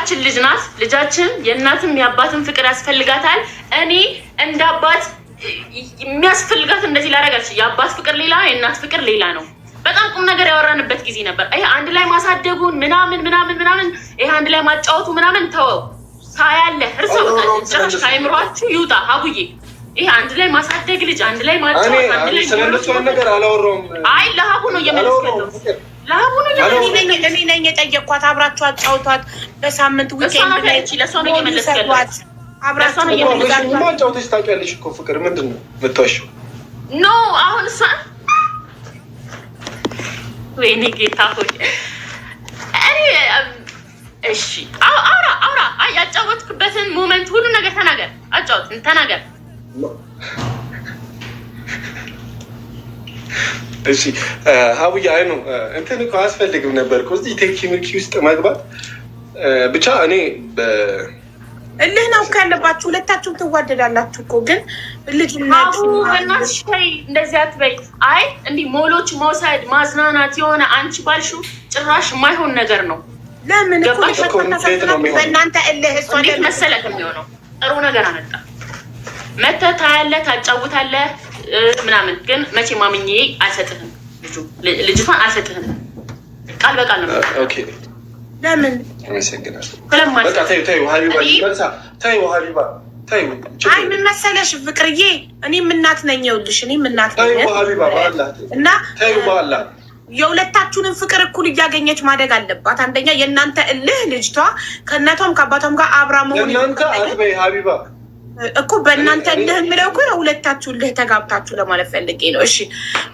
ልጃችን ልጅ ናት። ልጃችን የእናትም የአባትም ፍቅር ያስፈልጋታል። እኔ እንደ አባት የሚያስፈልጋት እንደዚህ ላደርጋለች። የአባት ፍቅር ሌላ ነው፣ የእናት ፍቅር ሌላ ነው። በጣም ቁም ነገር ያወራንበት ጊዜ ነበር። ይሄ አንድ ላይ ማሳደጉን ምናምን ምናምን ምናምን፣ ይሄ አንድ ላይ ማጫወቱ ምናምን ተወው። ታያለህ፣ እርሶ በቃ ጭራሽ ከአይምሯችሁ ይውጣ። አቡዬ፣ ይሄ አንድ ላይ ማሳደግ፣ ልጅ አንድ ላይ ማጫወት፣ አንድ ላይ ስለእንደሱ ነገር አላወራሁም። አይ፣ ለሀቡ ነው እየመለስክ ያለው፣ ለሀቡ ነው እየመለስክ ያለው። እኔ ነኝ የጠየኳት። አብራችሁ አጫውቷት በሳምንት እሷ ናት ያለችኝ። ለእሷ ነው እየመለስክ ያለው። አብራችሁ ለእሷ ነው እየመለስክ ያለው። አጫውተሽ ታውቂያለሽ እኮ ፍቅር፣ ምንድን ነው የምትዋሺው? No፣ አሁን እሷ፣ ወይኔ ጌታ ሆይ፣ እኔ እሺ፣ አውራ አውራ። አይ፣ ያጫወትክበትን moment ሁሉ ነገር ተናገር፣ አጫውት፣ ተናገር። እሺ ሀቡዬ፣ አይ ነው እንትን እኮ አያስፈልግም ነበር እኮ እዚህ ቴክኒክ ውስጥ መግባት። ብቻ እኔ እልህ ነው እኮ ያለባችሁ። ሁለታችሁም ትዋደዳላችሁ እኮ፣ ግን ልጅነት አቡ፣ በእናትሽ ተይ፣ እንደዚህ አትበይ። አይ፣ እንዲህ ሞሎች መውሰድ፣ ማዝናናት የሆነ አንቺ ባልሽው ጭራሽ የማይሆን ነገር ነው። ለምን እኮ ገባሽ? እኮ እንዴት ነው የሚሆነው? በእናንተ እልህ እሷ እንዴት ለምን መሰለህ የሚሆነው? ጥሩ ነገር አመጣ፣ መተህ ታያለህ፣ ታጫውታለህ ምናምን፣ ግን መቼ ማምኜ አልሰጥህም፣ ልጅቷን አልሰጥህም። ቃል በቃል ነው። Okay። ለምን? አመሰግናለሁ። ስለማልሰጥ። በቃ ተይው ተይው ሀቢባ፣ መልሳ፣ ተይው ሀቢባ ተይው። አይ፣ ምን መሰለሽ ፍቅርዬ፣ እኔም እናት ነኝ። ይኸውልሽ፣ እኔም እናት ነኝ ተይው ሀቢባ፣ በአላህ። እና ተይው በአላህ። የሁለታችሁንም ፍቅር እኩል እያገኘች ማደግ አለባት። አንደኛ የእናንተ እልህ ልጅቷ ከእናቷም ከአባቷም ጋር አብራ መሆን ለእናንተ አትበይ ሀቢባ። እኮ በእናንተ እልህ የምለው እኮ የሁለታችሁ እልህ ተጋብታችሁ ለማለት ፈልጌ ነው። እሺ፣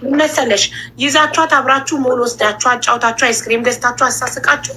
ምን መሰለሽ፣ ይዛችኋት አብራችሁ ሞል ወስዳችሁ አጫውታችሁ አይስክሪም ገዝታችሁ አሳስቃችሁ